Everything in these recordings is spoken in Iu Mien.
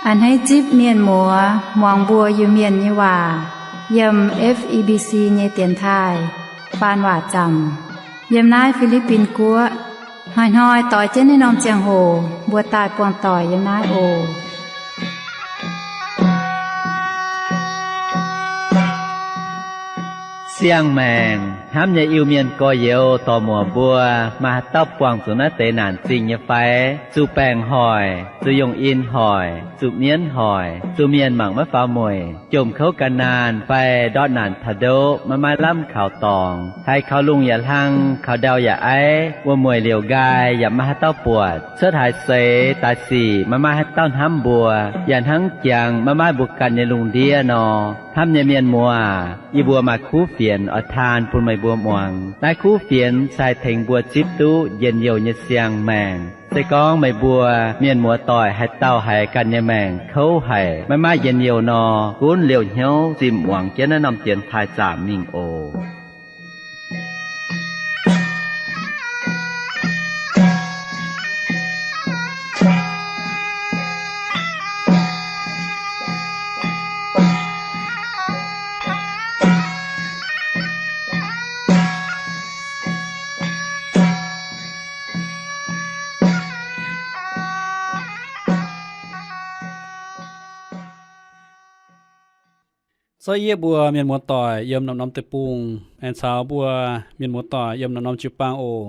A'hneiv zipv mienh muoz muangx mbuo Iu-Mienh nyei waac yiem F E B C nyei dienx taaih faan waac zaamc yiem naaiv Fi^li^bin Guoqv. Hnoi-hnoi doix jienv naaiv norm ziangh hoc mbuo daaih buangh doic yiem naaiv oc. Siang-maengc hnamv nyei Iu-Mienh gorx-youz dorc-muoc mbuo, maaih haaix dauh buangh zuqc naaiv deix naanc zingh nyei fai? Zuqc baengc hoic, zuqc yungh in hoic, zuqc mienv hoic, zuqc mienh mangc maiv faaux mueic, jomc kouv gan naanh fai ndortv naanc taux ndoqv maiv maaih lamh kaux dorngx, haiz kaux lungh yaac hlang, kaux ndau yaac aiv, wuom-mueic liouc nqaai yaac maiv maaih haaix dauh buatc, cuotv haaix seix daaih sic maiv maaih haaix dauh hnamv mbuo, yaac hnangv jangx maiv maaih mbuo ganh nyei lungh ndiev nor. Hnamv nyei mienh muoz, yie mbuo maaih kuv fienx oix taan bun meih mbuo muangx. Naaiv kuv fienx se haih tengx mbuo zipv duqv njien-youh nyei siang-maengc. Se gorngv meih mbuo mienh muoz-doic haaix dauh haiz ganh nyei maengc kouv haic, maiv maaih njien-youh nor, gunv liouh hnyouv zimh muangx jienv naaiv norm dienx taaih zaamc mingh oc. Zorqv yie mbuo mienh muoz-doic yiem norm-norm deic-bung aengx caux mbuo mienh muoz-doic yiem norm-norm jiu-baang oc.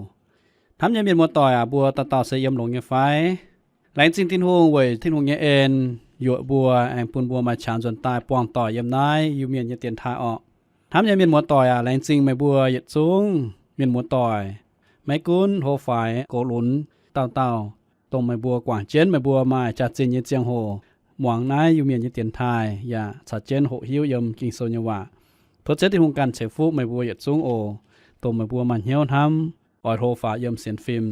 Hnamv nyei mienh muoz-doic aac, mbuo dauh dauh se yiem longx nyei fai? Laengz zingh Tin-Hungh weic Tin-Hungh nyei en yuoqc mbuo aengx bun mbuo maaih qangx nzuonx daaih buangh doic yiem naaiv Iu-Mienh nyei dienx taaih orqc. Hnamv nyei mienh muoz-doic aac, laengz zingh meih mbuo yietc zungv mienh muoz-doic, maiv gunv hlo faix gox lunx dauh dauh, dongh meih mbuo guangc jienv meih mbuo maaih jaax-zinh nyei ziangh hoc muangx naaiv Iu-Mienh nyei dienx taaih yaac caux jienv hoqc hiuv yiem Ging-Sou nyei waac. Tov Ziouv Tin-Hungh ganh ceix fuqv meih mbuo yietc zungv oc. Dongh meih mbuo maaih hnyouv hnamv oix hlo faaux yiem sienx fim,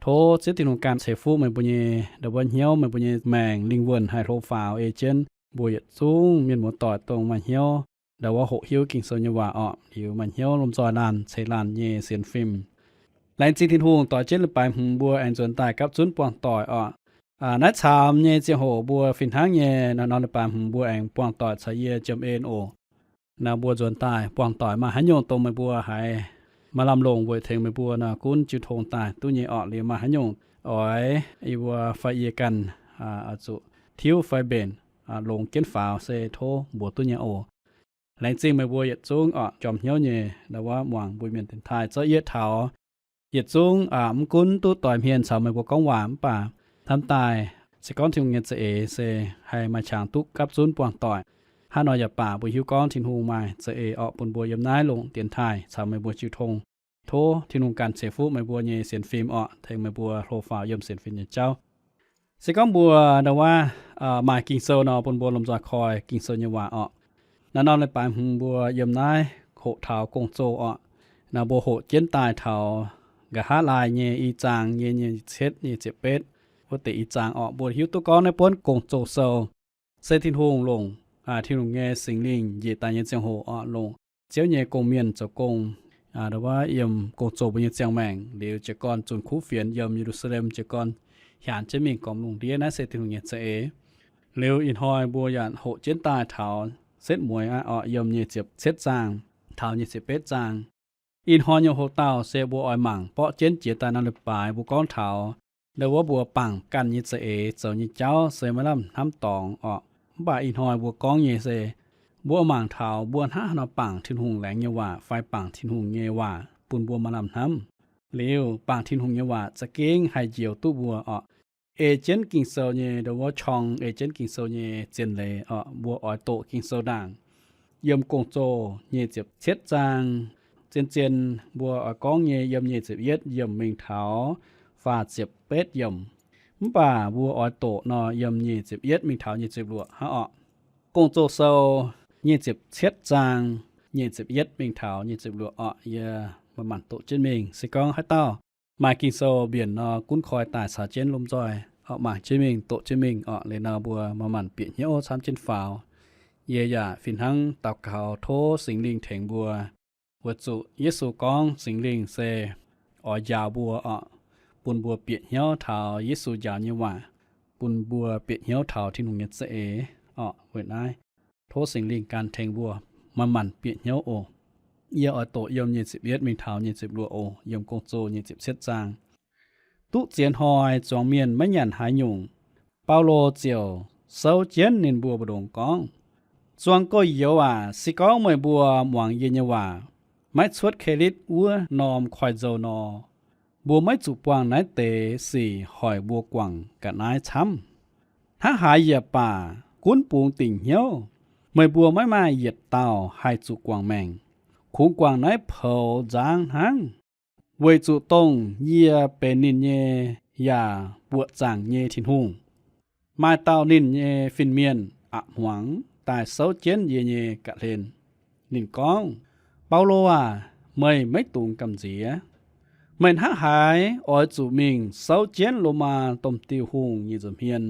tov Ziouv Tin-Hungh ganh ceix fuqv meih mbuo nyei ndau wuov hnyouv, meih mbuo nyei maengc lingh wuonh haih hlo faaux ei jienv mbuo yietc zungv mienh muoz-doic dongh maaih hnyouv ndau wuov hoqc hiuv Ging-Sou nyei waac orqc, liuz maaih hnyouv lomh nzoih laanh ceix laanh nyei sienx fim. Laengz zingh Tin-Hungh doix jienv leiz-baaix hmz mbuo aengx nzuonx daaih gapv zunv buangh doic orqc. Naaiv caamx nyei ziangh hoc mbuo fih hnangv nyei, naaiv norm leiz-baaix hmz mbuo aengx buangh doic caux yie jiem en oc. Naaiv mbuo nzuonx daaih buangh doic maaih haaix nyungc dongh meih mbuo haiz maaih lamh longc weic tengx meih mbuo naaiv gunv jiu tong daaih duqv nyei orqc. Liuz maaih haaix nyungc oix yie mbuo fai yie ganh zuqc tiuv fai mbenc, longx jienv faaux se tov mbuox duqv nyei oc. Laengz zingh meih mbuo yietc zungv orqc, njormh hnyouv nyei ndau wuov muangx mbuo Mienh dienx taaih. Zorqv yie taux yietc zungv mv gunv duqv doix hmien caux meih mbuo gorngv waac mv baac hnamv daaih se gorngv Tin-Hungh nyei za'eix se haih maaih qangx duqv gapv zunv buangh doic. Hnangv nor yaac baac mbuo hiuv gorngv Tin-Hungh maaih za'eix orqc bun mbuo yiem naaiv longc dienx taaih caux meih mbuo jiu tong. Tov Tin-Hungh ganh ceix fuqv meih mbuo nyei sienx fim orqc, tengx meih mbuo hlo faaux yiem sienx fim nyei jauv. Se gorngv mbuo ndau wuov maaih Ging-Sou nor, bun mbuo lomh nzoih koi Ging-Sou nyei waac orqc. Naaiv norm leiz-baaix hmz mbuo yiem naaiv hoqc taux Gong-Zoh orqc. Naaiv mbuo hoqc jienv daaih taux Nqa'haav Laai nyei i zaang nyei nyic cietv nyei ziepc betv wuov deix i zaang orqc. Mbuo hiuv duqv gorngv naaiv buonv Gong-Zoh Sou se Tin-Hungh longc Tin-Hungh nyei Singx Lingh njiec daaih nyei ziangh hoc orqc, longc Ziouv nyei gong-mienh zoux gong, ndau wuov yiem gong-zoh mbuo nyei ziangh maengc. Liuz jiez gorn zunc kuv fienx yiem Ye^lu^saa^lem jiez gorn hiaanx jienv mingh gormx lungh ndiev. Naaiv se Tin-Hungh nyei za'eix. Liuz ih hnoi mbuo yaac hoqc jienv daaih taux setv mueiz aqv orqc, yiem nyic ziepc cietv zaang taux nyic ziepc betv zaang. Ih hnoi nyei hoc-dauh se mbuo oix mangc borqv jienv jiex daaih norm leiz-baaix mbuo gorngv taux ndau wuov mbuo bangc ganh nyei za'eix zoux nyei jauv se maiv lamh hnamv dorngx orqc. Mv baac ih hnoi mbuo gorngv nyei se mbuo mangc taux mbuo hnangv haaix nor bangc Tin-Hungh laengz nyei waac fai bangc Tin-Hungh nyei waac bun mbuo maaih lamh hnamv. Liuz bangc Tin-Hungh nyei waac za'gengh haih njoux duqv mbuo orqc. Ei jienv Ging-Sou nyei ndau wuov qorng, ei jienv Ging-Sou nyei zien leiz orqc, mbuo oix doqc Ging-Sou ndaangc. Yiem Gong-Zoh nyic ziepc cietv zaang, zien-zien mbuo oix gorngv nyei yiem nyic ziepc yietv yiemc mingh taux faah ziepc betv yiemc. Mv baac mbuo oix doqc nor yiem nyic ziepc yietv mingh taux nyic ziepc luoqc hnangv orqc. Gong-Zoh Sou nyic ziepc cietv zaang, nyic ziepc yietv mingh taux nyic ziepc luoqc orqc. Yie maaih manc doqc jienv mingh. Se gorngv haaix dauh maaih Ging-Sou mbienc nor, gunv koi daaih caux jienv lomh nzoih orqc, mangc jienv mingh, doqc jienv mingh orqc. Liuz nor mbuo maaih manc bieqc hnyouv camv jienv faaux. Yie yaac fih hnangv daux gaux tov Singx Lingh tengx mbuo. Weic zuqc Yesu gorngv Singx Lingh se oix njaaux mbuo orqc, bun mbuo bieqc hnyouv taux Yesu njaaux nyei waac. bun mbuo bieqc hnyouv taux Tin-Hungh nyei za'eix orqc. Weic naaiv, tov Singx Lingh gan tengx mbuo manc-manc bieqc hnyouv oc. Yie oix doqc yiem nyic ziepc yietv mingh taux nyic ziepc luoqc oc, yiem Gong-Zoh nyic ziepc cietv zaang. Duqv ziex hnoi zuangx mienh maiv nyanc haaix nyungc, Baulo ziouc souv jienv ninh mbuo mbu'ndongx gorngv, Zuangx gorx-youz aac, se gorngv meih mbuo muangx yie nyei waac, maiv cuotv Kelitv wuov norm koiv-nzou nor, mbuo maiv zuqc buangh naaiv deix sic hoic mbuo guangc ga'naaiv camv. Hnangv haaix yaac baac, gunv bungx dingc hnyouv, meih mbuo maiv maaih yietc dauh haih zuqc guangc maengc. Kungx guangc naaiv poux nzangv hnangv, weic zuqc dongh yie benx ninh nyei yaac buoqc zaangc nyei Tin-Hungh. Maaih dauh ninh nyei fin-mienh aqc hmuangx daaih souv jienv yie nyei ga'hlen. Ninh gorngv, Baulo aah, meih maiv dungx gamh nziex. Meih hnangv haaix oix zuqc mingh souv jienv Lomaa domh diuh hungh nyei nza'hmien?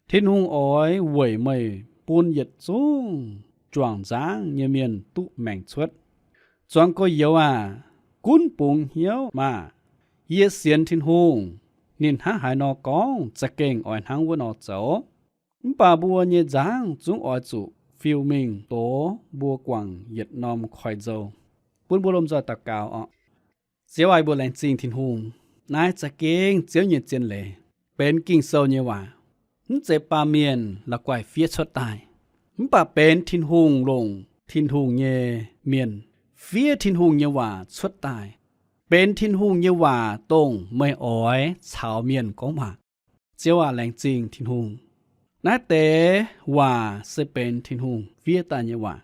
Tin-Hungh oix weic meih bun yietc zungv juangc nzangv nyei mienh duqv maengc cuotv. Zuangx gorx-youz aah, gunv bungx hnyouv maah! Yie sienx Tin-Hungh, ninh hnangv haaix nor gorngv za'gengh oix hnangv wuov nor zoux. Mv baac mbuo nyei nzangv zungv oix zuqc fiuv mingh doz mbuo guangc yietc norm koiv-nzou. Bun mbuo lomh nzoih daux gaux orqc. Ziouv aah, mbuo laengz zingh Tin-Hungh. Naaiv za'gengh Ziouv nyei zien leiz, benx Ging-Sou nyei waac. Mv zeiz baamh mienh la'guaih fiev cuotv daaih, mv baac benx Tin-Hungh longc Tin-Hungh nyei mienh fiev Tin-Hungh nyei waac cuotv daaih. Benx Tin-Hungh nyei waac dongh meih oix caux mienh gorngv waac. Ziouv aac, laengz zingh Tin-Hungh. Naaiv deix waac se benx Tin-Hungh fiev daaih nyei waac.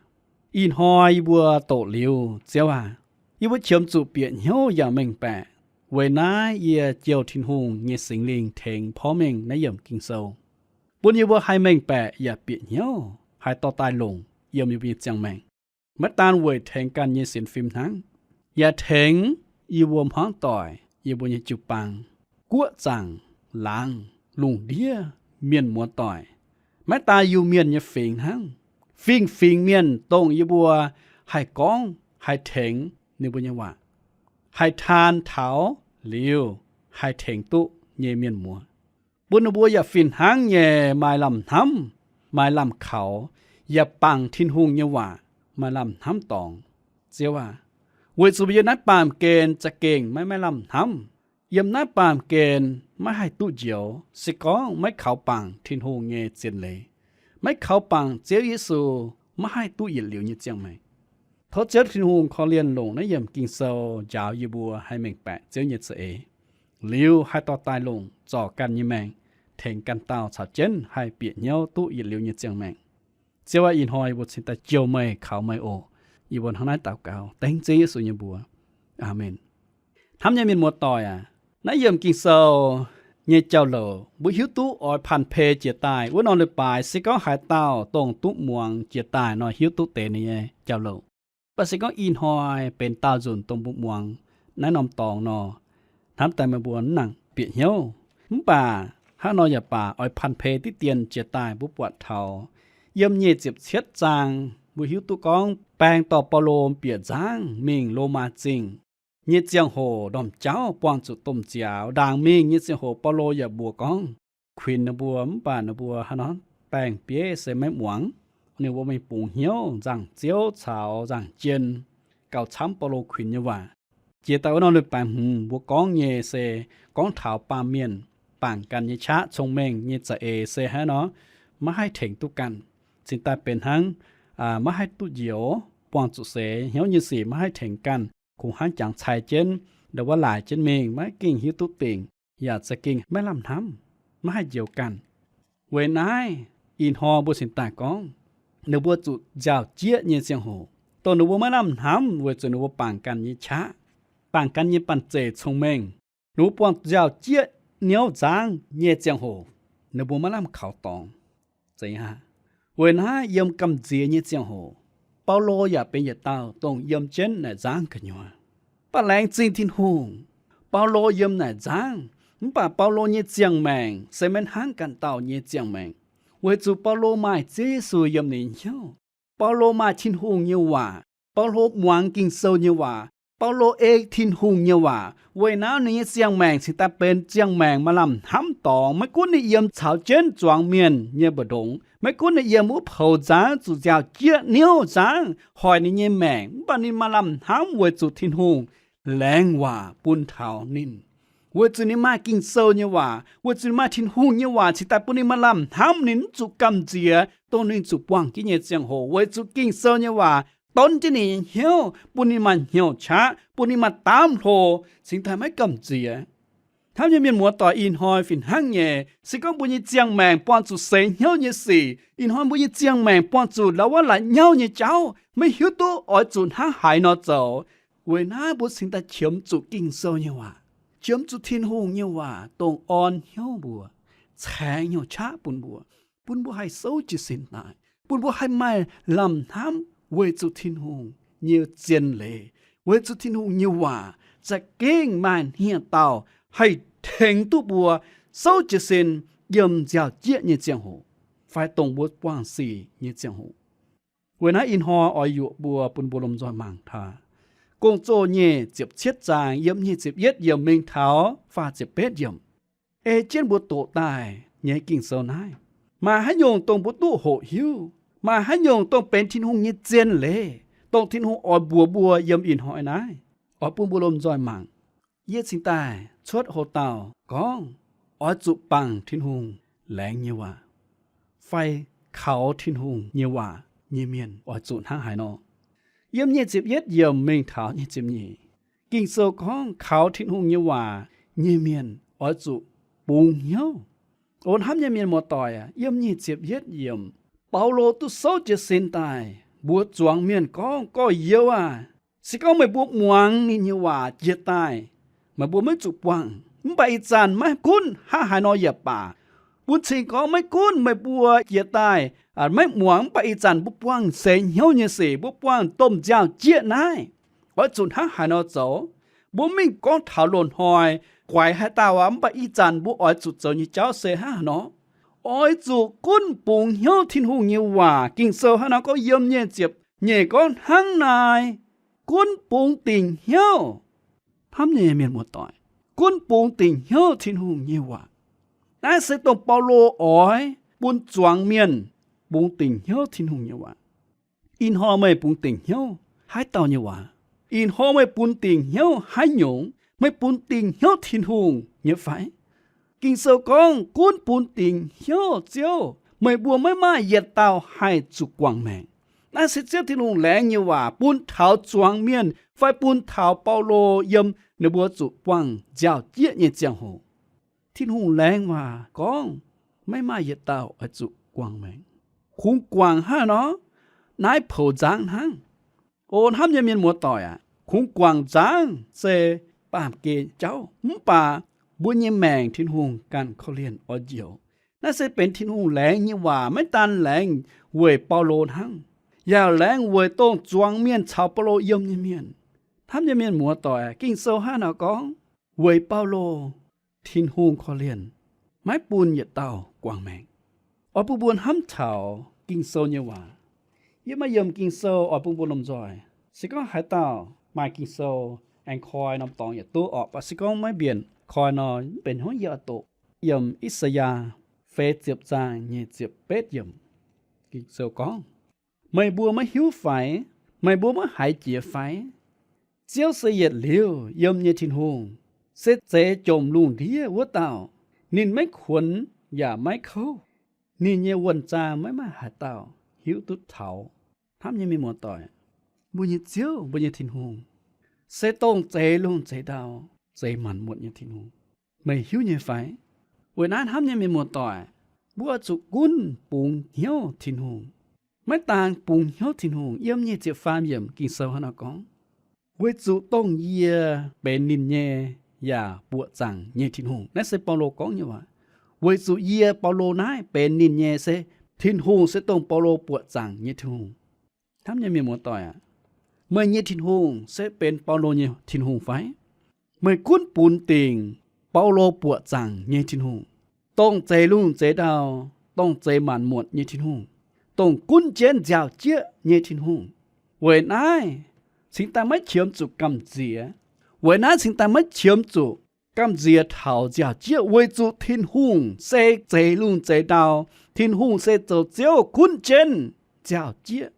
Ih hnoi yie mbuo doqc liuz, Ziouv aac, yie mbuo qiemx zuqc bieqc hnyouv yaac mengh baeqc. Weic naaiv yie jouh Tin-Hungh nyei Singx Lingh tengx porv mengh naaiv yiemc Ging-Sou, bun yie mbuo haih mengh baeqc yaac bieqc hnyouv, haih dorh daaih longc yiem yie mbuo nyei ziangh maengc. Maiv daan weic tengx ganh nyei sienx fim hnangv, yaac tengx yie mbuo hmuangv doic, yie mbuo nyei jiu-baang, guoqv zaangc, laangz, lungh ndiev, mienh muoz doic. Maiv daan Iu-Mienh nyei fingx hnangv, fingx-fingx mienh dongh yie mbuo haih gorngv, haih tengx ninh mbuo nyei waac, haih taan taux liuz haih tengx duqv nyei mienh muoz, bun ninh mbuo yaac fih hnangv nyei maaih lamh hnamv, maaih lamh kaux, yaac bangc Tin-Hungh nyei waac maaih lamh hnamv dorngx. Ziouv aac, weic zuqc yiem naaiv baamh gen za'gengh maiv maaih lamh hnamv. Yiem naaiv baamh gen maiv haih duqv njoux se gorngv maiv kaux bangc Tin-Hungh nyei zien leiz, maiv kaux bangc Ziouv Yesu, maiv haih duqv yietc liuz nyei ziangh maengc. Tov Ziouv Tin-Hungh korv-lienh longc naaiv yiemc Ging-Sou njaaux yie mbuo haih mengh baeqc Ziouv nyei za'eix, liuz haih dorh daaih longc zorc ganh nyei maengc, tengx ganh dauh caux jienv haih bieqc hnyouv duqv yietc liuz nyei ziangh maengc. Ziouv aac, ih hnoi yie mbuo cingx daaih jouh meih, kaux meih oc. Yie mbuo hnangv naaiv daux gaux dengv Ziouv Yesu nyei mbuox. Aamen. Hnamv nyei mienh muoz-doic aac, naaiv yiemc Ging-Sou nyei jauv-louc mbuo hiuv duqv oix panh pei jiex daaih wuov norm leiz-baaix se gorngv haaix dauh dongh duqv muangx jiex daaih nor hiuv duqv deix nyei jauv-louc. Mv baac se gorngv ih hnoi benx daauh nzunc dongh mbuo muangx naaiv norm dorngx nor, hnamv daaih meih mbuo mv nangc bieqc hnyouv. Mv baac hnangv nor yaac baac oix panh pei diqv dien jiex daaih mbuo buatc taux yiem nyic ziepc cietv zaang mbuo hiuv duqv gorngv baeng dorh Baulo bieqc nzangv mingh Lomaa Zingh nyei ziangh hoc ndorm jauv buangh zuqc domh nziaaux ndaangc mingh nyei ziangh hoc Baulo yaac mbuox gorngv kuinx ninh mbuo, mv baac ninh mbuo hnangv nor baengh bieiv se maiv muangx. Ninh mbuo mingh bungx hnyouv nzangc-ziouv caux nzangc-jien gauh camv Baulo kuinx nyei waac. Jiex daaih wuov norm leiz-baaix hmz mbuo gorngv nyei se gorngv taux baamh mienh bangc ganh nyei qaqv cong-mengh nyei za'eix se hnangv nor maiv haih tengx duqv ganh, cingx daaih benx hnangv maiv haih duqv njoux, buangh zuqc seix hnyouv nyei sic maiv haih tengx ganh, kungx hnangv jangx cai jienv ndau wuov laaix jienv mingh, maiv gengh hiuv duqv dingc, yaac za'gengh maiv lamh hnamv, maiv haih njoux ganh. Weic naaiv ih hnoi mbuo cingx daaih gorngv ninh mbuo zuqc nziaaux-jieqv nyei ziangh hoc, dongh ninh mbuo maiv lamh hnamv weic zuqc ninh mbuo bangc ganh nyei qaqv, bangc ganh nyei banh zeic cong-mengh. Ninh mbuo buangh nziaaux-jieqv niouv nzangv nyei ziangh hoc, ninh mbuo maiv lamh kaux dorngx. Weic naaiv yiem gamh nziex nyei ziangh hoc, Baulo yaac benx yietc dauh dongh yiem jienv naaic nzangv gu'nyuoz. Mv baac laengz zingh Tin-Hungh, Baulo yiem naaic nzangv, mv baac Baulo nyei ziangh maengc se maiv hnangv ganh dauh nyei ziangh maengc, weic zuqc Baulo maaih Ziouv Yesu yiem ninh hnyouv. Baulo maaih Tin-Hungh nyei waac. Baulo muangx Ging-Sou nyei waac. Baulo ei Tin-Hungh nyei waac weic naaiv ninh nyei ziangh maengc cingx daaih benx ziangh maengc maaih lamh hnamv dorngx. Maiv gunv ninh yiem caux jienv zuangx mienh nyei mbu'ndongx, maiv gunv ninh yiem wuov poux nzangv zuqc nziaaux-jieqv niouv nzangv hoic ninh nyei maengc, mv baac ninh maaih lamh hnamv weic zuqc Tin-Hungh laengz waac bun taux ninh. Weic zuqc ninh maaih Ging-Sou nyei waac, weic zuqc ninh maaih Tin-Hungh nyei waac cingx daaih bun ninh maaih lamh hnamv ninh mv zuqc gamh nziex dongh ninh zuqc buangh jienv nyei ziangh hoc, weic zuqc Ging-Sou nyei waac donv jienv ninh nyei hnyouv, bun ninh maaih hnyouv qaqv, bun ninh maaih daamv hlo, cingx daaih maiv gamh nziex. Hnamv nyei mienh muoz-doic, ih hnoi fih hnangv nyei, se gorngv mbuo nyei ziangh maengc buangh zuqc seix hnyouv nyei sic, ih hnoi mbuo nyei ziangh maengc buangh zuqc la'wuov la'nyauv nyei jauv, maiv hiuv duqv oix zuqc hnangv haaix nor zoux, weic naaiv mbuo cingx daaih qiemx zuqc Ging-Sou nyei waac, qiemx zuqc Tin-Hungh nyei waac dongh orn hnyouv mbuo, caengx hnyouv qaqv bun mbuo, bun mbuo haih souv jiez sin daaih, bun mbuo haih maaih lamh hnamv weic zuqc Tin-Hungh nyei zien leiz, weic zuqc Tin-Hungh nyei waac za'gengh maaih hniev-daauh haih tengx duqv mbuo souv jiez sin yiem nziaaux-jieqv nyei ziangh hoc fai dongh mbuo buangh sic nyei ziangh hoc. Weic naaiv ih hnoi oix yuoqc mbuo, bun mbuo lomh nzoih mangc taux Gong-Zoh nyic ziepc cietv zaang yiem nyic ziepc yietv yiemc mingh taux faah ziepc betv yiemc. Ei jienv mbuo doqc daaih nyei Ging-Sou naaiv, maaih haaix nyungc dongh mbuo duqv hoqc hiuv, maaih haaix nyungc dongh benx Tin-Hungh nyei zien leiz, dongh Tin-Hungh oix mbuox mbuo yiem ih hnoi naaiv, oix bun mbuo lomh nzoih mangc. Yie cingx daaih cuotv ho dauh gorngv oix zuqc bangc Tin-Hungh laengz nyei waac fai kaux Tin-Hungh nyei waac nyei mienh oix zuqc hnangv haaix nor. Yiem nyic ziepc yietv yiemc mingh taux nyic ziepc nyeic, Ging-Sou gorngv kaux Tin-Hungh nyei waac nyei mienh oix zuqc bungx hnyouv. O hnamv nyei mienh muoz-doic aac, yiem nyic ziepc yietv yiemc, Baulo duqv souv jiez sin daaih mbuox zuangx mienh gorngv, Gorx-youz aac, se gorngv meih mbuo muangx ninh nyei waac jiex daaih, meih mbuo maiv zuqc buangh. Mv baac ih zanc maiv gunv hnangv haaix nor yaac baac, bun cing gorngv maiv gunv meih mbuo jiex daaih maiv muangx, mv baac ih zanc mbuo buangh seix hnyouv nyei sic, mbuo buangh domh nziaaux-jieqv naaiv, oix zuqc hnangv haaix nor zoux? Mbuo mv mingh gorngv taux loz-hnoi guaix haaix dauh aqv. Mv baac ih zanc mbuo oix zuqc zoux nyei jauv se hnangv haaix nor? Oix zuqc gunv bungx hnyouv Tin-Hungh nyei waac. Ging-Sou hnangv naaiv gorngv yiem nyic ziepc nyeic gorngv hnangv naaiv, gunv bungx dingc hnyouv. Hnamv nyei mienh muoz-doic, gunv bungx dingc hnyouv Tin-Hungh nyei waac. Naaiv se dongh Baulo oix bun zuangx mienh bungx dingc hnyouv Tin-Hungh nyei waac. Ih hnoi meih bungx dingc hnyouv haaix dauh nyei waac? Ih hnoi meih bungx dingc hnyouv haaix nyungc? Meih bungx dingc hnyouv Tin-Hungh nyei fai? Ging-Sou gorngv, Gunv bungx dingc hnyouv Ziouv, meih mbuo maiv maaih yietc dauh haih zuqc guangc maengc. Naaiv se Ziouv Tin-Hungh laengz nyei waac bun taux zuangx mienh fai bun taux Baulo yiem ninh mbuo zuqc buangh nziaaux-jieqv nyei ziangh hoc. Tin-Hungh laengz waac gorngv maiv maaih yietc dauh oix zuqc guangc maengc. Kungx guangc hnangv nor, naaiv poux nzangv hnangv. O hnamv nyei mienh muoz-doic aac, kungx guangc nzangv se baamh gen jauv, mv baac mbuo nyei maengc Tin-Hungh ganh korv-lienh oix njoux. Naaiv se benx Tin-Hungh laengz nyei waac maiv daan laengz weic Baulo hnangv, yaac laengz weic dongh zuangx mienh caux Baulo yiem nyei mienh. Hnamv nyei mienh muoz-doic, Ging-Sou hnangv naaiv gorngv, weic Baulo Tin-Hungh korv-lienh, maiv bun yietc dauh guangc maengc. Oix bun mbuo hnamv taux Ging-Sou nyei waac. Yie maaih yiemc Ging-Sou oix bun mbuo lomh nzoih. Se gorngv haaix dauh maaih Ging-Sou aengx koi norm dorngx yietc duqv orqc, baac se gorngv maiv mbienc koi nor, mv benx hnyouv yie oix doqc. Yiem I^saa^yaa feix ziepc zaang nyic ziepc betv yiemc, Ging-Sou gorngv, Meih mbuo maiv hiuv fai? Meih mbuo maiv haiz jiex fai? Ziouv se yietc liuz yiem nyei Tin-Hungh, se zeix jomc lungh ndiev wuov dauh. Ninh maiv kuonx yaac maiv kouv. Ninh nyei wuonh zaang maiv maaih haaix dauh hiuv duqv taux. Hnamv nyei mienh muoz-doic, mbuo nyei Ziouv, mbuo nyei Tin-Hungh, se dongh zeix lungh zeix ndau, zeix maanc muotc nyei Tin-Hungh. Meih hiuv nyei fai? Weic naaiv hnamv nyei mienh muoz-doic, mbuo zuqc gunv bungx hnyouv Tin-Hungh. Maiv daan bungx hnyouv Tin-Hungh, yiem nyic ziepc faam yiemc Ging-Sou hnangv naaiv gorngv, weic zuqc dongh yie benx ninh nyei yaac buoqc zaangc nyei Tin-Hungh. Naaiv se Baulo gorngv nyei waac. Weic zuqc yie, Baulo naaiv, benx ninh nyei, se Tin-Hungh se dongh Baulo buoqc zaangc nyei Tin-Hungh. Hnamv nyei mienh muoz-doic aac, meih nyei Tin-Hungh se benx Baulo nyei Tin-Hungh fai? Meih gunv bungx dingc Baulo buoqc zaangc nyei Tin-Hungh, dongh zeix lungh zeix ndau, dongh zeix maanc muotc nyei Tin-Hungh, dongh gunv jienv nziaaux-jieqv nyei Tin-Hungh. Weic naaiv, cingx daaih maiv qiemx zuqc gamh nziex. Weic naaiv cingx daaih maiv qiemx zuqc gamh nziex taux nziaaux-jieqv, weic zuqc Tin-Hungh se zeix lungh zeix ndau. Tin-Hungh se zoux Ziouv gunv jienv nziaaux-jieqv.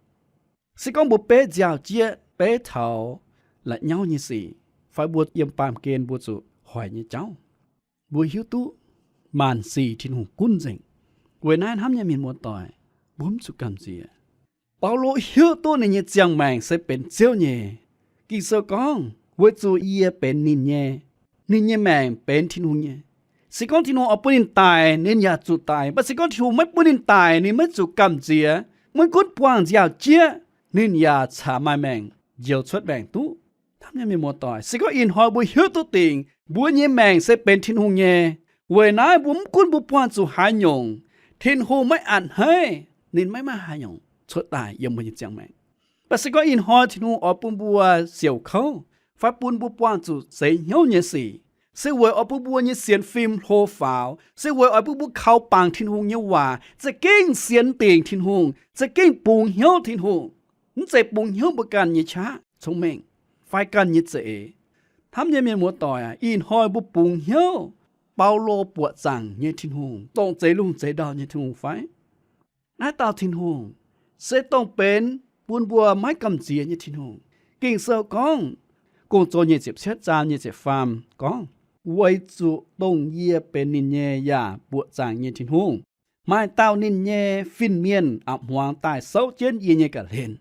Se gorngv mbuo beiv nziaaux-jieqv, beiv taux la'nyauv nyei sic, fai mbuo yiem baamh gen mbuo zuqc hoic nyei jauv, mbuo hiuv duqv maanc sic Tin-Hungh gunv nzengc. Weic naaiv hnamv nyei mienh muoz-doic, mbuo mv zuqc gamh nziex. Baulo hiuv duqv ninh nyei ziangh maengc se benx Ziouv nyei. Ging-Sou gorngv, weic zuqc yie benx ninh nyei, ninh nyei maengc benx Tin-Hungh nyei. Se gorngv Tin-Hungh oix bun ninh daic, ninh yaac zuqc daic. Mv baac se gorngv Tin-Hungh maiv bun ninh daic, ninh maiv zuqc gamh nziex. Maiv gunv buangh nziaaux-jieqv, ninh yaac cingx maaih maengc njoux cuotv maengc duqv. Hnamv nyei mienh muoz-doic, se gorngv ih hnoi mbuo hiuv duqv dingc mbuo nyei maengc se benx Tin-Hungh nyei, weic naaiv mbuo mv gunv mbuo buangh zuqc haaix nyungc, Tin-Hungh maiv a'hneiv, ninh maiv maaih haaix nyungc cuotv daaih yiem mbuo nyei ziangh maengc. Mv baac se gorngv ih hnoi Tin-Hungh oix bun mbuo siouc kouv, fai bun mbuo buangh zuqc seix hnyouv nyei sic, se weic oix bun mbuo nyei sienx fim hlo faaux, se weic oix bun mbuo kaux bangc Tin-Hungh nyei waac, za'gengh sienx dingc Tin-Hungh, za'gengh bungx hnyouv Tin-Hungh. Mv zeiz bungx hnyouv mbuo ganh nyei qaqv cong-mengh fai ganh nyei za'eix. Hnamv nyei mienh muoz-doic aac, ih hnoi mbuo bungx hnyouv Baulo buoqc zaangc nyei Tin-Hungh, dongh zeix lungh zeix ndau nyei Tin-Hungh fai? Naaiv dauh Tin-Hungh se dongh benx bun mbuo maiv gamh nziex nyei Tin-Hungh. Ging-Sou gorngv, Gong-Zoh nyic ziepc cietv zaang nyic ziepc faam gorngv, weic zuqc dongh yie benx ninh nyei yaac buoqc zaangc nyei Tin-Hungh, maaih dauh ninh nyei fin-mienh a'hmuangx daaih souv jienv yie nyei ga'hlen.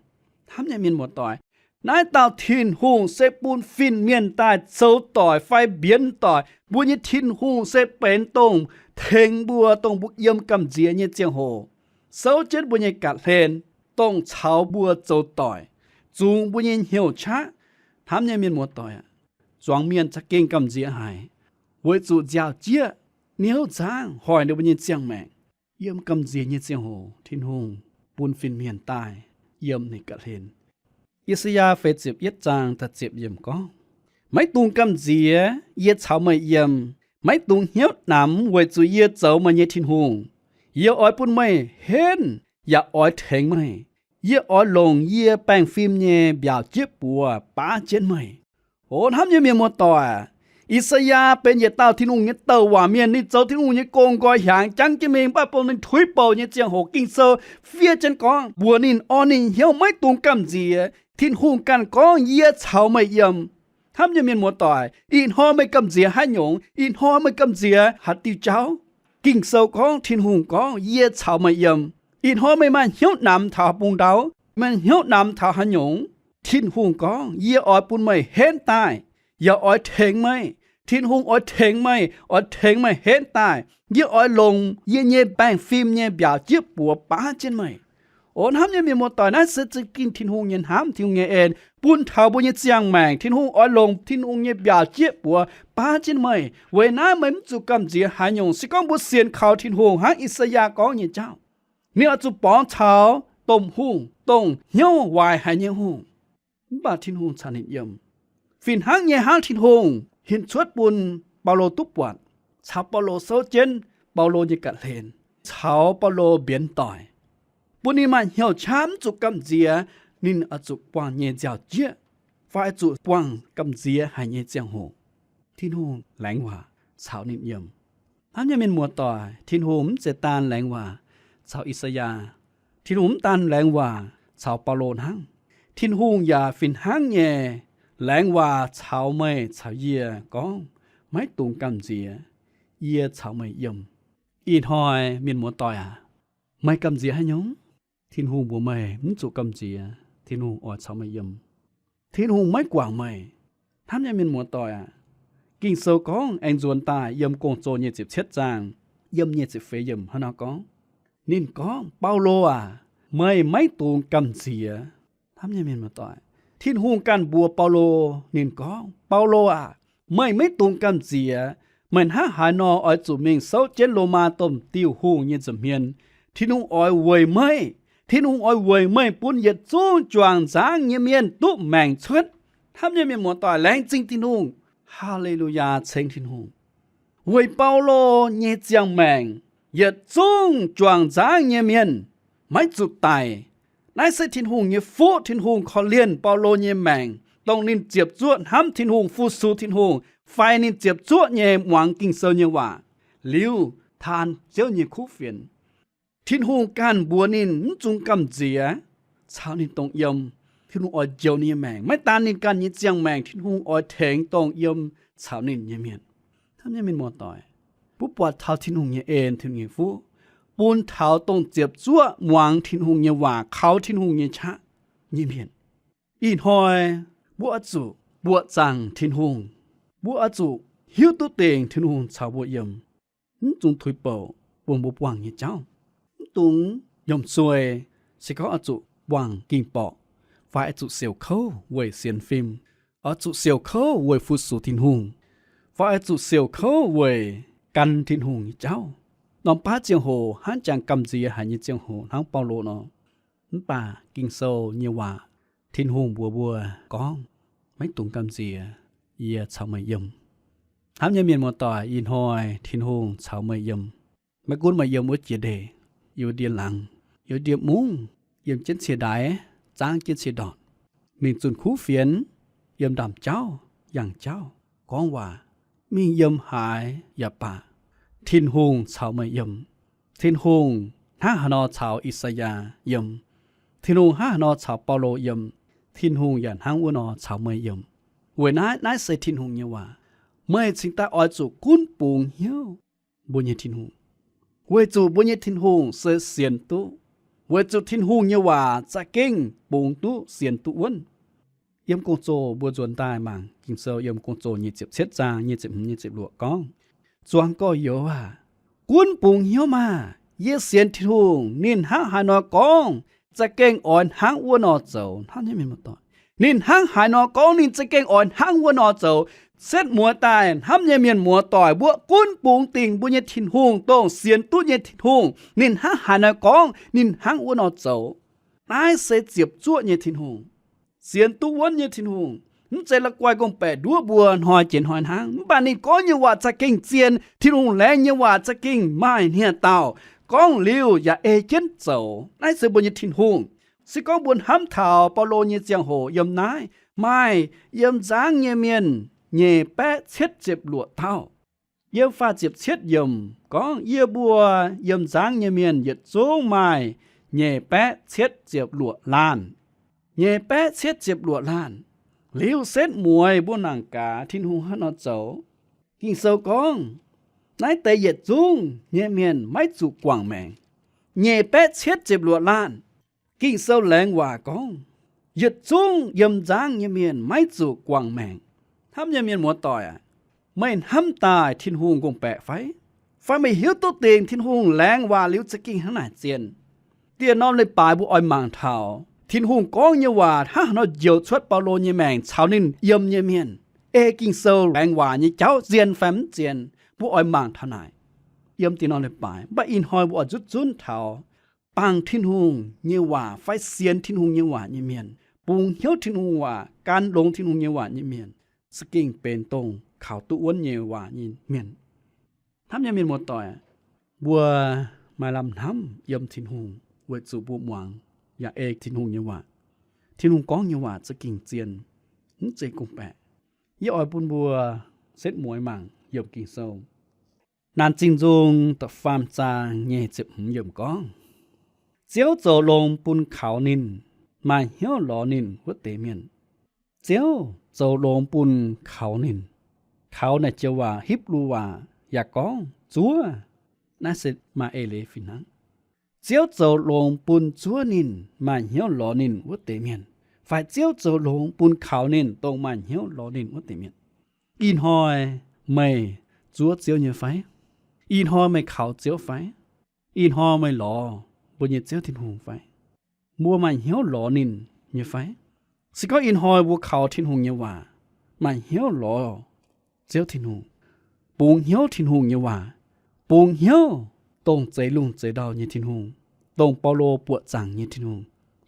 Hnamv nyei mienh muoz-doic, naaiv dauh Tin-Hungh se bun fin-mienh daaih zoux doic fai mbienx doic. Mbuo nyei Tin-Hungh se benx dongh tengx mbuo, dongh mbuo yiem gamh nziex nyei ziangh hoc souv jienv mbuo nyei ga'hlen, dongh caux mbuo zoux doic, zungx mbuo nyei hnyouv qaqv. Hnamv nyei mienh muoz-doic aac, zuangx mienh za'gengh gamh nziex haic, weic zuqc nziaaux-jieqv niouv nzangv hoic ninh mbuo nyei ziangh maengc. Yiem gamh nziex nyei ziangh hoc Tin-Hungh bun fin-mienh daaih yiem ninh ga'hlen. I^saa^yaa feix ziepc yietv zaang da'ziepc yiemc gorngv, Maiv dungx gamh nziex, yie caux meih yiem. Maiv dungx hnyouv namx weic zuqc yie zoux meih nyei Tin-Hungh. Yie oix bun meih henv yaac oix tengx meih. Yie oix longc yie baengh fim nyei mbiaauc-jieqv buoz baav jienv meih. O hnamv nyei mienh muoz-doic, I^saa^yaa benx yietc dauh Tin-Hungh nyei douc waac mienh. Ninh zoux Tin-Hungh nyei gong nqoi hiaangx jangv jienv mingh, mv baac bun ninh tuix bouc nyei ziangh hoc Ging-Sou fiev jienv gorngv mbuox ninh orn ninh hnyouv maiv dungx gamh nziex. Tin-Hungh ganh gorngv, Yie caux meih yiem. Hnamv nyei mienh muoz-doic, ih hnoi meih gamh nziex haaix nyungc? Ih hnoi meih gamh nziex haaix diuh jauv? Ging-Sou gorngv, Tin-Hungh gorngv, Yie caux meih yiem. Ih hnoi meih maaih hnyouv namx taux bung ndau, maaih hnyouv namx taux haaix nyungc? Tin-Hungh gorngv, Yie oix bun meih henv daaih, yaac oix tengx meih. Tin-Hungh oix tengx meih, oix tengx meih henv daaih. Yie oix longc yie nyei baengh fim nyei mbiaauc-jieqv buoz baav jienv meih. O hnamv nyei mienh muoz-doic, naaiv se za'gengh Tin-Hungh nyei hnamv, Tin-Hungh nyei en bun taux mbuo nyei ziangh maengc. Tin-Hungh oix longc Tin-Hungh nyei mbiaauc-jieqv buoz baav jienv meih. Weic naaiv meih mv zuqc gamh nziex haaix nyungc. Se gorngv mbuo sienx kaux Tin-Hungh hnangv I^saa^yaa gorngv nyei jauv, ninh oix zuqc borngz caux domh hungh, dongh hnyouv waaic haic nyei hungh. Mv baac Tin-Hungh caux ninh yiem. Fih hnangv nyei hnangv Tin-Hungh hinc cuotv bun Baulo duqv buatc, caux Baulo souv jienv Baulo nyei ga'hlen, caux Baulo mbienx doic, bun ninh maaih hnyouv qaqv mv zuqc gamh nziex, ninh oix zuqc buangh nyei nziaaux-jieqv, fai zuqc buangh gamh nziex haic nyei ziangh hoc, Tin-Hungh laengz waac caux ninh yiem. Hnamv nyei mienh muoz-doic, Tin-Hungh mv zeiz daan laengz waac caux I^saa^yaa. Tin-Hungh mv daan laengz waac caux Baulo hnangv. Tin-Hungh yaac fih hnangv nyei laengz waac caux meih caux yie gorngv, Maiv dungx gamh nziex. Yie caux meih yiem. Ih hnoi mienh muoz-doic aac, meih gamh nziex haaix nyungc? Tin-Hungh mbuox meih mv zuqc gamh nziex. Tin-Hungh oix caux meih yiem. Tin-Hungh maiv guangc meih. Hnamv nyei mienh muoz-doic aac, Ging-Sou gorngv aengx nzuonx daaih yiem Gong-Zoh nyic ziepc cietv zaang, yiem nyic ziepc feix yiemc hnangv nor gorngv. Ninh gorngv, Baulo aac, meih maiv dungx gamh nziex. Hnamv nyei mienh muoz-doic, Tin-Hungh ganh mbuox Baulo, ninh gorngv, Baulo aac, meih maiv dungx gamh nziex. Meih hnangv haaix nor oix zuqc mingh souv jienv Lomaa domh diuh hungh nyei nza'hmien, Tin-Hungh oix weic meih. Tin-Hungh oix weic meih bun yietc zungv juangc nzangv nyei mienh duqv maengc cuotv. Hnamv nyei mienh muoz-doic, laengz zingh Tin-Hungh. Haa^le^lu^yaa, ceng Tin-Hungh. Weic Baulo nyei ziangh maengc, yietc zungv juangc nzangv nyei mienh maiv zuqc daic. Naaiv se Tin-Hungh nyei fuqv. Tin-Hungh korv-lienh Baulo nyei maengc, dongh ninh ziepc zuoqv hnamv Tin-Hungh, fu-sux Tin-Hungh, fai ninh ziepc zuoqv nyei muangx Ging-Sou nyei waac, liuz taan Ziouv nyei kuv fienx. Tin-Hungh ganh mbuox ninh mv dungx gamh nziex caux ninh dongh yiem. Tin-Hungh oix njoux ninh nyei maengc. Maiv daan ninh ganh nyei ziangh maengc, Tin-Hungh oix tengx dongh yiem caux ninh nyei mienh. Hnamv nyei mienh muoz-doic, mbuo buatc taux Tin-Hungh nyei en, Tin-Hungh nyei fuqv, bun taux dongh ziepc zuoqv muangx Tin-Hungh nyei waac, kaux Tin-Hungh nyei qaqv nyei mienh. Ih hnoi mbuo oix zuqc buoqc zaangc Tin-Hungh. Mbuo oix zuqc hiuv duqv dingc Tin-Hungh caux mbuo yiem. Mv dungx tuix bouc bun mbuo buangh nyei jauv. Mv dungx yiem suei. Se gorngv oix zuqc buangh ging-borqc, fai oix zuqc siouc kouv weic sienx fim, oix zuqc siouc kouv weic fu-sux Tin-Hungh, fai oix zuqc siouc kouv weic gan Tin-Hungh nyei jauv. Norm baav ziangh hoc hnangv jangx gamh nziex haic nyei ziangh hoc hnangv Baulo nor. Mv baac Ging-Sou nyei waac, Tin-Hungh mbuox mbuo gorngv, maiv dungx gamh nziex, yie caux meih yiem. Hnamv nyei mienh muoz-doic, ih hnoi Tin-Hungh caux meih yiem. Maiv gunv meih yiem wuov jiex ndeic, yiem ndie-laangz, yiem ndie-mungv, yiem jienv cie-ndaix, zaangv jienv cie-ndortc, mingh zunh kuv fienx, yiem ndaamv-jauv, yangh jauv, gorngv waac, mingh yiem haaix yaac baac, Tin-Hungh caux meih yiem. Tin-Hungh hnangv haaix nor caux I^saa^yaa yiem, Tin-Hungh hnangv haaix nor caux Baulo yiem, Tin-Hungh yaac hnangv wuov nor caux meih yiem. Weic naaiv, naaiv se Tin-Hungh nyei waac. Meih cingx daaih oix zuqc gunv bungx hnyouv mbuo nyei Tin-Hungh, weic zuqc mbuo nyei Tin-Hungh se sienx duqv, weic zuqc Tin-Hungh nyei waac za'gengh bungx duqv sienx duqv wuonv. Yiem Gong-Zoh mbuo nzuonx daaih mangc Ging-Sou yiem Gong-Zoh nyic ziepc cietv zaang nyic ziepc hmz, nyic ziepc luoqc gorngv, Zuangx gorx-youz aah! Gunv bungx hnyouv maah! Yie sienx Tin-Hungh. Ninh hnangv haaix nor gorngv, za'gengh oix hnangv wuov nor zoux. Hnamv nyei mienh muoz-doic, ninh hnangv haaix nor gorngv, ninh za'gengh oix hnangv wuov nor zoux. Setv mueiz daaih, hnamv nyei mienh muoz-doic, mbuo gunv bungx dingc mbuo nyei Tin-Hungh, dongh sienx duqv nyei Tin-Hungh. Ninh hnangv haaix nor gorngv, ninh hnangv wuov nor zoux. Naaiv se ziepc zuoqv nyei Tin-Hungh, sienx duqv wuonv nyei Tin-Hungh. Mv zeiz la'guaih gorngv-baeqc nduov mbuo hnoi jiex hnoi hnangv. Mv baac ninh gorngv nyei waac za'gengh zien. Tin-Hungh laengz nyei waac za'gengh maaih hniah dauh. Gorngv liuz yaac ei jienv zoux. Naaiv se mbuo nyei Tin-Hungh. Se gorngv mbuo hnamv taux Baulo nyei ziangh hoc yiem naaiv, maaih yiem nzangv nyei mienh nyeic baeqv cietv ziepc luoqc dauh. Yiem faah ziepc cietv yiemc gorngv, yie mbuo yiem nzangv nyei mienh yietc zungv maaih nyeic baeqv cietv ziepc luoqc laanh. Nyeic baeqv cietv ziepc luoqc laanh. Liuz setv mueiz mbuo nangc gaax Tin-Hungh haaix nor zoux. Ging-Sou gorngv, naaiv deix yietc zungv nyei mienh maiv zuqc guangc maengc. Nyeic baeqv cietv ziepc luoqc laanh. Ging-Sou laengz waac gorngv, yietc zungv yiem nzangv nyei mienh maiv zuqc guangc maengc. Hnamv nyei mienh muoz-doic aac, meih hnamv daaih Tin-Hungh gorngv-baeqc fai? Fai meih hiuv duqv dingc Tin-Hungh laengz waac liuz za'gengh hnangv naaic zien? Dieh norm leiz-baaix mbuo oix mangc taux Tin-Hungh gorngv nyei waac hnangv haaix nor njoux cuotv Baulo nyei maengc caux ninh yiem nyei mienh. Ei Ging-Sou laengz waac nyei jauv zien fai mv zien, mbuo oix mangc taux naaic. Yiem dieh norm leiz-baaix, mv baac ih hnoi mbuo oix nzutv zunv taux bangc Tin-Hungh nyei waac fai sienx Tin-Hungh nyei waac nyei mienh, bungx hnyouv Tin-Hungh waac, gan longx Tin-Hungh nyei waac nyei mienh, za'gengh benx dongh kaux duqv wuonv nyei waac nyei mienh. Hnamv nyei mienh muoz-doic, mbuo maaih lamh hnamv yiem Tin-Hungh weic zuqc mbuo muangx yaac ei Tin-Hungh nyei waac. Tin-Hungh gorngv nyei waac za'gengh zien, mv zeiz gorngv-baeqc. Yie oix bun mbuo setv mueiz mangc yiem Ging-Sou. Naanc Zingh Nzung da'faam zaang nyic ziepc hmz yiemc gorngv, Ziouv zoux longx bun kaux ninh, maaih hnyouv lorz ninh wuov deix mienh. Ziouv zoux longx bun kaux ninh. Kaux naaic joux waac, Hipv^lu waac yaac gorngv zuov. Naaiv se maaih eix leiz fih hnangv. Ziouv zoux longx bun zuov ninh, maaih hnyouv lorz ninh wuov deix mienh, fai Ziouv zoux longx bun kaux ninh, dongh maaih hnyouv lorz ninh wuov deix mienh. Ih hnoi meih zuov Ziouv nyei fai? Ih hnoi meih kaux Ziouv fai? Ih hnoi meih lorz mbuo nyei Ziouv Tin-Hungh fai? Mbuo maaih hnyouv lorz ninh nyei fai? Se gorngv ih hnoi mbuo kaux Tin-Hungh nyei waac, maaih hnyouv lorz Ziouv Tin-Hungh, bungx hnyouv Tin-Hungh nyei waac, bungx hnyouv dongh zeix lungh zeix ndau nyei Tin-Hungh, dongh Baulo buoqc zaangc nyei Tin-Hungh,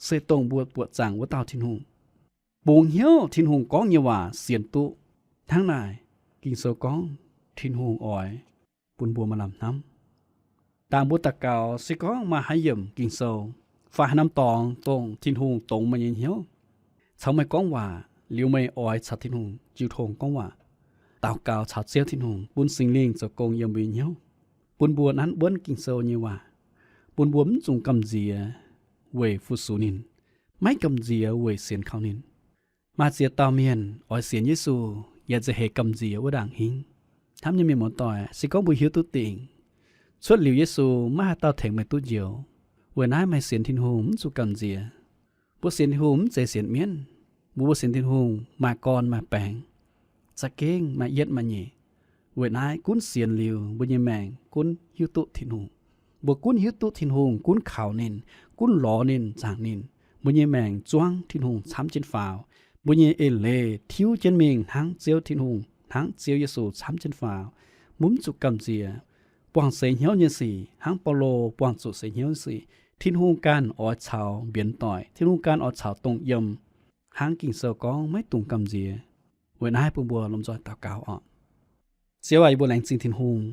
se dongh mbuo buoqc zaangc wuov dauh Tin-Hungh, bungx hnyouv Tin-Hungh gorngv nyei waac sienx duqv. Hnangv naaic, Ging-Sou gorngv Tin-Hungh oix bun mbuo maaih lamh hnamv. Ndaangc mbuo daux gaux, se gorngv maaih haaix yiemc Ging-Sou fai haaix norm dorngx dongh Tin-Hungh dongz meih nyei hnyouv, caux meih gorngv waac, Liuz meih oix caux Tin-Hungh jiu tong gorngv waac, daux gaux caux Ziouv Tin-Hungh, bun Singx Lingh zoux gong yiem mbuo nyei hnyouv, bun mbuo nanv wuonv Ging-Sou nyei waac, bun mbuo mv zuqc gamh nziex weic fu-sux ninh, maiv gamh nziex weic sienx kaux ninh. Maaih ziex dauh mienh oix sienx Yesu, yaac nza'heix gamh nziex wuov ndaangc hingv. Hnamv nyei mienh muoz-doic, se gorngv mbuo hiuv duqv dingc, cuotv liuz Yesu maiv haaix dauh tengx meih duqv njoux. Weic naaiv meih sienx Tin-Hungh mv zuqc gamh nziex. Mbuo sienx Tin-Hungh mv zeiz sienx mienv. Mbuo, mbuo sienx Tin-Hungh maaih gorn maaih baengx, za'gengh maaih yietv maaih nyeic. Weic naaiv gunv sienx liuz mbuo nyei maengc gunv hiuv duqv Tin-Hungh. Mbuo gunv hiuv duqv Tin-Hungh, gunv kaux ninh, gunv lorz ninh, zaangc ninh, mbuo nyei maengc zuangv Tin-Hungh camv jienv faaux. Mbuo nyei eix leiz tiuv jienv mingh hnangv Ziouv Tin-Hungh, hnangv Ziouv Yesu camv jienv faaux. Mbuo mv zuqc gamh nziex buangh seix hnyouv nyei sic hnangv Baulo buangh zuqc seix hnyouv nyei sic. Tin-Hungh ganh oix caux mbienx doic. Tin-Hungh ganh oix caux dongh yiem, hnangv Ging-Sou gorngv maiv dungx gamh nziex. Weic naaiv bun mbuo lomh nzoih daux gaux oc. Ziouv aac, yie mbuo laengz zingh Tin-Hungh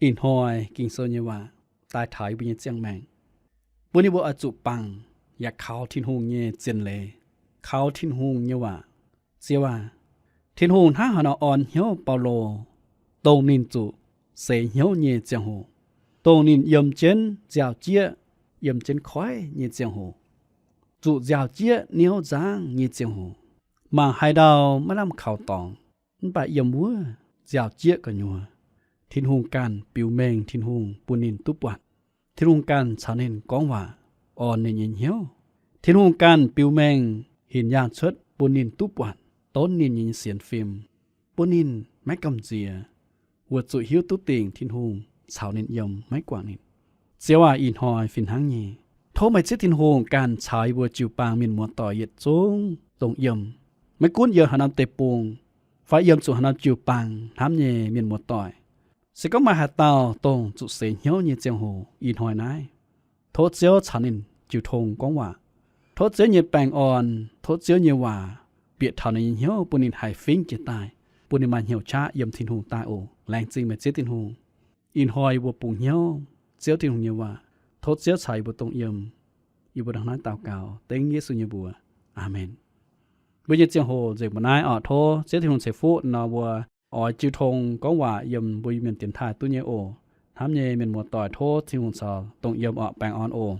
ih hnoi Ging-Sou nyei waac daaih taux yie mbuo nyei ziangh maengc, bun yie mbuo oix zuqc bangc yaac kaux Tin-Hungh nyei zien leiz, kaux Tin-Hungh nyei waac. Ziouv aac, Tin-Hungh hnangv haaix nor orn hnyouv Baulo, dongh ninh zuqc seix hnyouv nyei ziangh hoc, dongh ninh yiem jienv nziaaux-jieqv, yiem jienv koiv nyei ziangh hoc, zuqc nziaaux-jieqv niouv nzangv nyei ziangh hoc, mangc haaix ndau maiv lamh kaux dorngx, mv baac yiem wuov nziaaux-jieqv gu'nyuoz, Tin-Hungh ganh biux mengh Tin-Hungh bun ninh duqv buatc. Tin-Hungh ganh caux ninh gorngv waac, orn ninh nyei hnyouv. Tin-Hungh ganh biux mengh hinc yaangh cuotv bun ninh duqv buatc, donv ninh nyei sienx fim, bun ninh maiv gamh nziex, weic zuqc hiuv duqv dingc Tin-Hungh caux ninh yiem, maiv guangc ninh. Ziouv aac, ih hnoi fih hnangv nyei, tov meih Ziouv Tin-Hungh ganh caux yie mbuo jiu-baang mienh muoz-doic yietc zungv dongh yiem, maiv gunv yiem haaix norm deic-bung fai yiem zuqc haaix norm jiu-baang hnamv nyei mienh muoz-doic. Se gorngv maaih haaix dauh dongh zuqc seix hnyouv nyei ziangh hoc ih hnoi naaiv, tov Ziouv caux ninh jiu tong gorngv waac. Tov Ziouv nyei baengh orn, tov Ziouv nyei waac bieqc taux ninh nyei hnyouv, bun ninh haih fingv jiez daaih, bun ninh maaih hnyouv qaqv yiem Tin-Hungh daaih oc. Laengz zingh meih Ziouv Tin-Hungh. Ih hnoi yie mbuo bungx hnyouv Ziouv Tin-Hungh nyei waac. Tov Ziouv caux yie mbuo dongh yiem. Yie mbuo hnangv naaiv daux gaux dengv Yesu nyei mbuox. Aamen. Mbuo nyei ziangh hoc nzengc mbuo naaiv oc. Tov Ziouv Tin-Hungh ceix fuqv nor mbuo oix jiu tong gorngv waac yiem mbuo Iu-Mienh dienx taaih duqv nyei oc. Hnamv nyei mienh muoz-doic, tov Tin-Hungh caux dongh yiem oc. Baengh orn oc.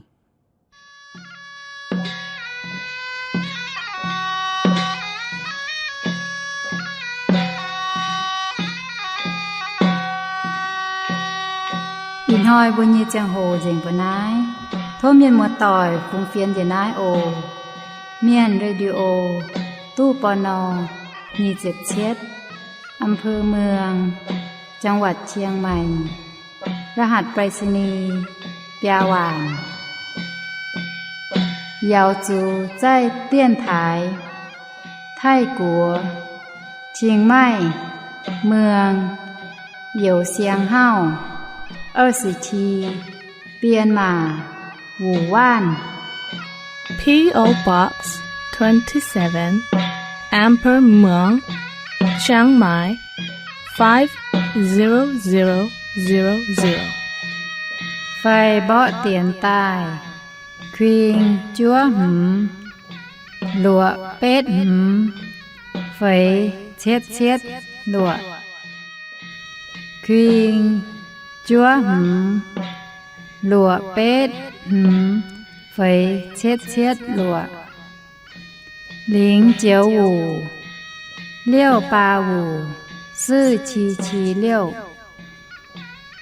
Ih hnoi mbuo nyei ziangh hoc nzengc mbuo naaiv. Tov mienh muoz-doic fungx fienx njiec naaiv oc. Mienh Radio, ตู้ ปณ. nyic ziepc cietv, อำเภอเมือง จังหวัดเชียงใหม่ รหัสไปรษณีย์ biaa waanc. Yaux zuqc zaih dienx taaix Taiv-Guoqv, Chiang Mai, Muang, Youz Siang Hauv, Aa Si Ti, Bienh Maac, Wuc Waanv. P O Box twenty-seven, Amber Muang, Chiang Mai, five zero zero zero zero. Fai mborqv dienx daaih, kuing juov hmz, luoqc betv hmz, feix cietv cietv luoqc. Kuing juov hmz, luoqc betv hmz, feix cietv cietv luoqc. 零九五六八五四七七六。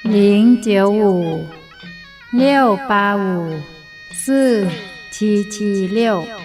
零九五六八五四七七六。